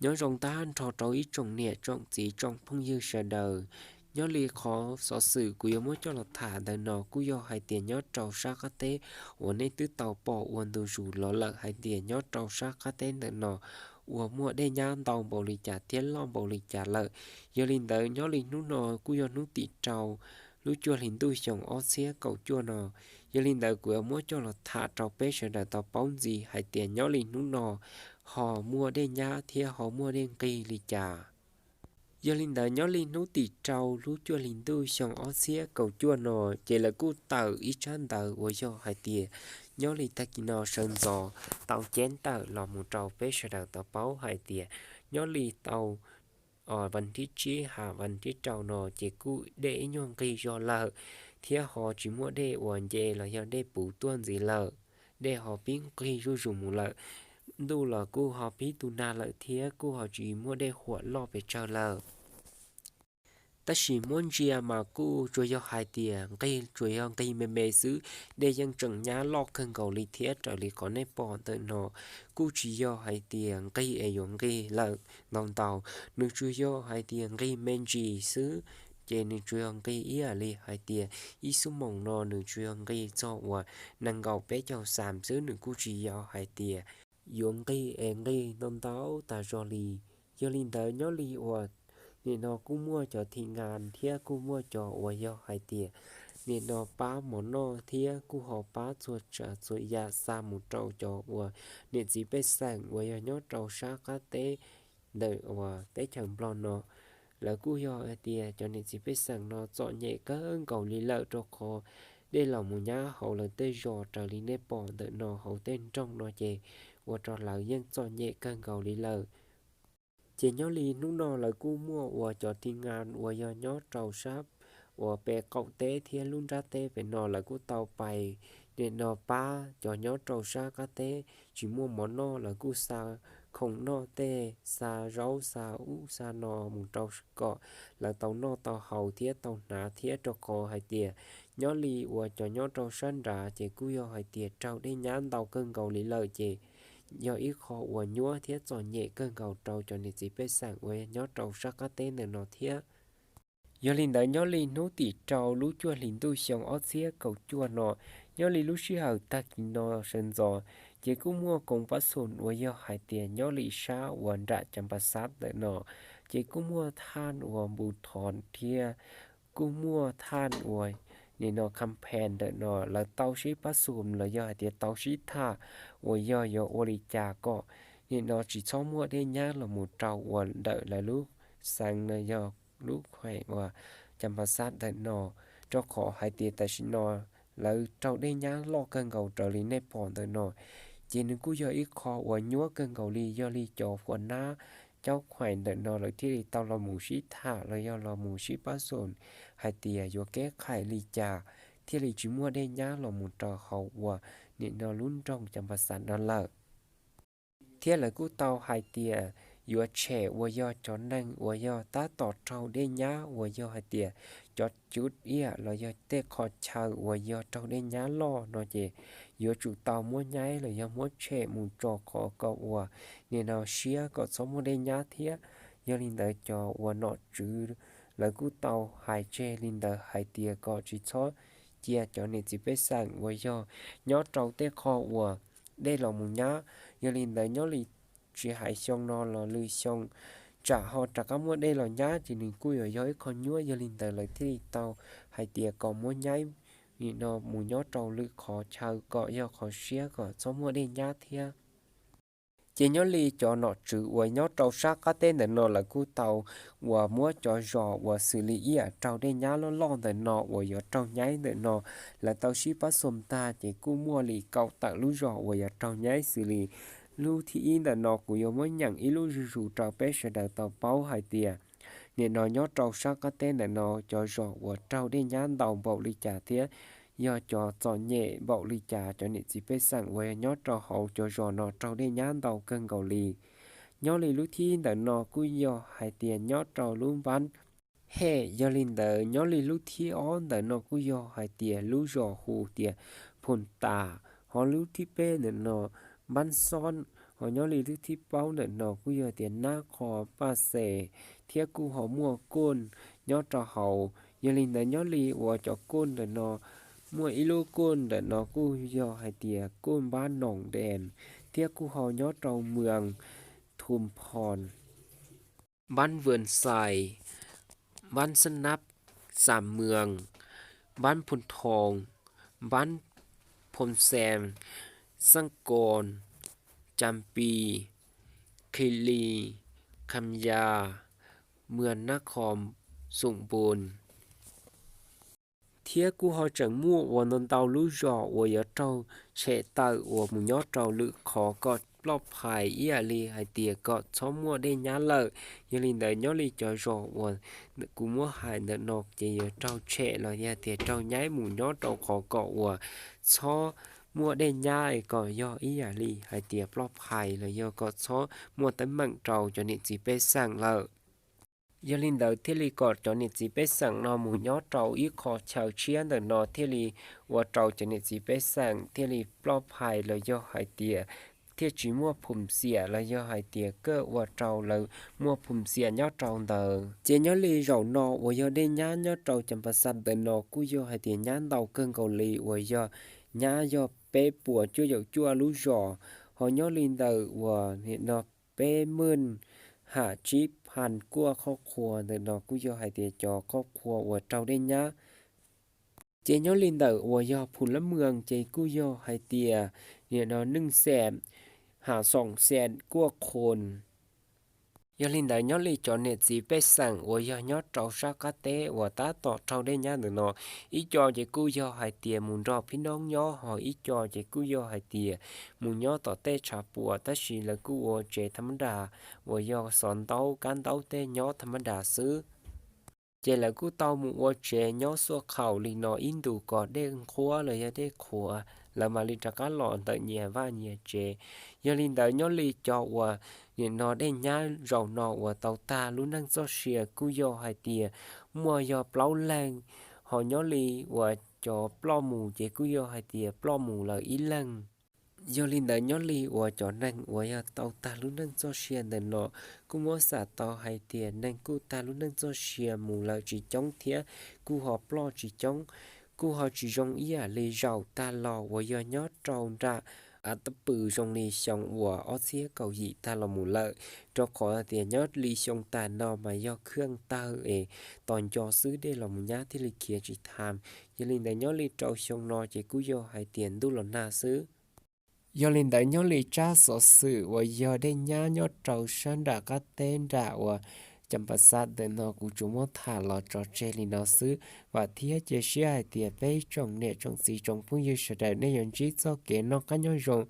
Nyob zoo tag nrho rau ib tsoom niam tsoom txiv tsoom phooj ywg sawv daws. Nyob li qhov xov xwm kuv yuav muab coj los tham ntawm no kuj yog hais tias nyob rau sab qab teb uas nej twb tau pom ua ntu zus los lawm hais tias nyob rau sab qab teb ntawm no uas muaj dej nyab ntau npaum li cas thiab loj npaum li cas lawm. Yog li ntawd nyob li hnub no kuj yog hnub tim rau lub cuaj hli ntuj xyoo ob txhiab kaum cuaj no. Yog li ntawd kuv yuav muab coj los tham rau peb sawv daws tau paub ntxiv hais tias nyob li hnub no ho muaj dej nyab thiab ho muaj dej nqig li cas. Yog li ntawd nyob li hnub tim rau lub cuaj hli ntuj xyoo ob txhiab kaum cuaj no, ces lawv kuj tawm ib tsab ntawv uas yog hais tias nyob li tag kis no sawv ntxov tau ceeb tawm los mus rau peb sawv daws tau paub hais tias nyob li tau vas thib tsib has vas thib rau no ces kuj dej ib nyuag nqig zog lawm, thiab ho tsis muaj dej uas nce los yog dej puv tuaj ntxiv lawm. Dej ho pib nqig zuj zus mus lawm, ntuj los kuj ho pib tu nag lawm thiab kuj ho tsis muaj dej huam loj pes tsawg lawm. Tab sis muab ntsia mas kuj tsuas yog hais tias nqig tsuas yog nqig me me xwb, dej yeej tseem nyab loj kawg nkaus li thiab raws li qhov nej pom ntawm no kuj tsis yog hais tias nqig es yuav nqig lawm ntau ntau, nws tsuas yog hais tias nqig me ntsis xwb, ces nws tsuas yog nqig ib yam li hais tias ib xuab moos no nws tsuas yog nqig txog uas nees nkaum peb caug xam xwb, nws kuj tsis yog hais tias yuav nqig es nqig ntau ntau tas zog li. Yog li ntawd nyob li uas nim no kuj muaj cov thim ngas thiab kuj muaj cov uas yog hais tias nim no pab mov noj thiab kuj ho pab txhua tsav txhua yam xa mus rau cov uas niam txiv pej xeem uas yog nyob rau sab qab teb ntawm uas teb chaws Nplog no. Lawv kuj yog hais tias cov niam txiv pej xeem no txom nyem kawg nkaus li lawm rau qhov dej los mus nyab hauv lawv tej zos raws li nej pom ntawm no hauv tej nroog no ces ua rau lawv yeej txom nyem kawg nkaus li lawm. Ces nyob li hnub no lawv kuj muaj uas cov thim ngas uas yog nyob rau sab uas pem qaum teb thiab lub nrab teb pem no lawv kuj tau pais nim no pab cov nyob rau sab qab teb tsis muaj mov noj, lawv kuj xa khoom noj tej, xa zaub xa ub xa no mus rau kom lawv tau noj tau haus thiab tau hnav thiab rau qhov hais tias nyob li uas cov nyob rau sab nrad ces kuj yog hais tias raug dej nyab ntau kawg nkaus li lawm ces yog ib qho uas nyuaj thiab txom nyem kawg nkaus rau cov niam txiv pej xeem uas nyob rau sab qab teb ntawm no thiab. Yog li ntawd nyob li hnub tim rau lub cuaj hlis ntuj xyoo ob txhiab kaum cuaj no, nyob li lub sij hawm tag kis no sawv ntxov, ces kuj muaj koom pab xum uas yog hais tias nyob li sab uas nram Cas Pas Xav ntawm no, ces kuj muaj thaj uas npu thov thiab kuj muaj thaj uas nim no Kham Phen ntawm no lawv tau sib pab xum los yog hais tias tau sib tham uas yog yuav ua li cas kom nim no tsis txhob muaj dej nyab los mus rau uas ntawm lawv lub xeev no yog lub khueem uas Cas Pas Xav ntawm no, rau qhov hais tias tam sim no lawv raug dej nyab loj kawg nkaus raws li nej pom ntawm no. Ces nws kuj yog ib qho uas nyuaj kawg nkaus li, yog li cov huas nab caub khueem ntawm no lawv thiaj li tau los mus sib tham los yog los mus sib pab xum hais tias yuav keb qhais li cas thiaj li tsis muaj dej nyab los mus rau hauv uas nim no lub nroog Cas Pas Xav no lawm. Thiab lawv kuj tau hais tias yuav tshem uas yog cov neeg uas yog tab tom raug dej nyab uas yog hais tias cov cuv iam los yog tej qho chaw uas yog raug dej nyab loj no ces yuav tsum tau muab nyaib los yog muab tshem mus tso qhov kom uas nim no siab kom txhob muaj dej nyab thiab. Yog li ntawd cov uas nom tswv lawv kuj tau hais tseg li ntawd hais tias kom tsis txhob cia cov niam txiv pej xeem uas yog nyob rau tej qho uas dej los mus nyab. Yog li ntawd nyob li tsis hais xyoo no los lwm xyoo tsam ho rov qab muaj dej los nyab ces nws kuj yuav yog ib qho nyuaj. Yog li ntawd lawv thiaj li tau hais tias kom muab nyaib nim no mus nyob rau lwm qhov chaw kom yog qhov siab kom txhob muaj dej nyab thiab. Ces nyob li cov nom tswv uas nyob rau sab qab teb ntawm no lawv kuj tau uas muab cov zos uas xws li ib yam raug dej nyab loj loj ntawm no uas yuav raug nyaib ntawm no, lawv tau sib pab xum tag ces kuj muaj li kaum tawm lub zos uas yuav raug nyaib xws li lub thib ib ntawm no kuv yuav muab nyeem ib lub zuj zus rau peb sawv daws tau paub hais tias nim no nyob rau sab qab teb ntawm no cov zos uas raug dej nyab ntau npaum li cas thiab yog cov txom nyem npaum li cas cov niam txiv pej xeem uas nyob rau hauv cov zos no raug dej nyab ntau kawg nkaus li. Nyob li lub thib ntawm no kuj yog hais tias nyob rau lub npab hem, yog li ntawd nyob li lub thib ob ntawm no kuj yog hais tias lub zos hu tias Phum Tas, ho lub thib peb ntawm no npab xob, Ho nyob li lub thib plaub ntawm no kuj yog tias nab qho paj xes thiab kuj ho muaj koj nyob rau hauv. Yog li ntawd nyob li uas cov koj ntawm no muaj ib lub koj ntawm no kuj yog hais tias koj npab noos dees thiab kuj ho nyob rau mws thum phos npab vws xais npab xab nab xam mws npab phum thoos npab phum xees xab kos cam pis khis lis kham yas mws nab qho xum npus. Thiab kuj ho tseem muaj uas ntau ntau lub zos uas yuav raug tshem tawm uas mus nyob rau lwm qhov kom ploj phais ib yam li hais tias kom txhob muaj dej nyab lawm. Yog li ntawd nyob li cov zos uas kuv muab hais ntawm no ces yuav raug tshem los yog tias raug nyaib mus nyob rau qhov kom uas txhob muaj dej nyab kom yog ib yam li hais tias ploj phais los yog kom txhob muaj teeb meem rau cov niam txiv pej xeem lawm. Yog li ntawd thiaj li kom cov niam txiv pej xeem no mus nyob rau ib qho chaw tshiab ntawm no thiaj li ua rau cov niam txiv pej xeem thiaj li ploj phais los yog hais tias thiaj tsis muaj phum xiam los yog hais tias koj ua rau lawv muaj phum xiam nyob rau ntawd. Ces nyob li zaum no uas yog dej nyab nyob rau Cas Pas Xas ntawm no kuj yog hais tias nyab ntau kawg nkaus li uas yog nyab yog peb puas cuaj caum cuaj lub zos. Ho nyob li ntawm uas nim no peb mws ham tsib phas kuaj qhov qhua ntawm no kuj yog hais tias cov qhov qhua uas raug dej nyab. Ces nyob li ntawm uas yog phum lab mws ces kuj yog hais tias nim no neej xees ham xoom xees kuaj qhua. Yog li ntawd nyob li cov niam txiv pej xeem uas yog nyob rau sab qab teb uas tab tom raug dej nyab ntawm no, ib co ces kuj yog hais tias mus nrog phib noob nyob, ho ib co ces kuj yog hais tias mus nyob tom tej tshav puam tab sis lawv kuj ua tsev tham mab das uas yog xov ntaub kab ntaub tej nyob tham mab das xwb. Ces lawv kuj tau mus ua tsev nyob xuaj khaum li no ib ntus kom dej nqhuab los yog dej qhuav lawv mam li rov qab los ntawm nyias vaj nyias tsev. Yog li ntawd nyob li cov uas nim no dej nyab zaum no uas tau tag lub neej txoj sia kuj yog hais tias muaj yog plaub leeg, ho nyob li uas cov ploj mus ces kuj yog hais tias ploj mus lawm ib leeg. Yog li ntawd nyob li uas cov neeg uas yog tau tag lub neej txoj sia ntawm no kuj muab xam tau hais tias neeg kuj tag lub neej txoj sia mus lawm tsis coob thiab kuj ho ploj tsis coob. Kuj ho tsis zoo ib yam li zaum tag los uas yog nyob rau nram a tab pw zoo li xyoo uas ob txhiab kaum yim tag los mus lawm, rau qhov tias nyob li xyoo tag no mas yog khaj tawg es tos nco xwb dej los mus nyab thiaj li khiav tsis tham. Yog li ntawd nyob li rau xyoo no ces kuj yog hais tias ntuj los nag xwb. Yog li ntawd nyob li tsab xov xwm uas yog dej nyab nyob rau sab nram qab teb nram uas Cas Pas Xas ntawm no kuv tsuas muab tham los tso tseg li no xwb. Vam thiab cia siab hais tias peb tsoom niam tsoom txiv tsoom phooj ywg sawv daws nej yuav ntsib txoj kev noj qab nyob zoo.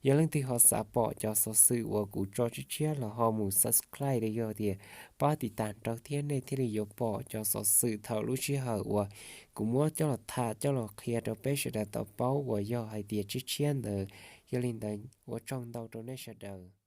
Yog leej twg ho xav pom cov xov xwm uas kuv tso tshiab tshiab los ho mus subscribe los yog tias pab tiv tam rau thiab nej thiaj li yuav pom cov xov xwm thaum lub sij hawm uas kuv muab coj los tham coj los qhia rau peb sawv daws tau paub uas yog hais tias tshiab tshiab ntawd. Yog li ntawd ua tsaug ntau rau nej sawv daws.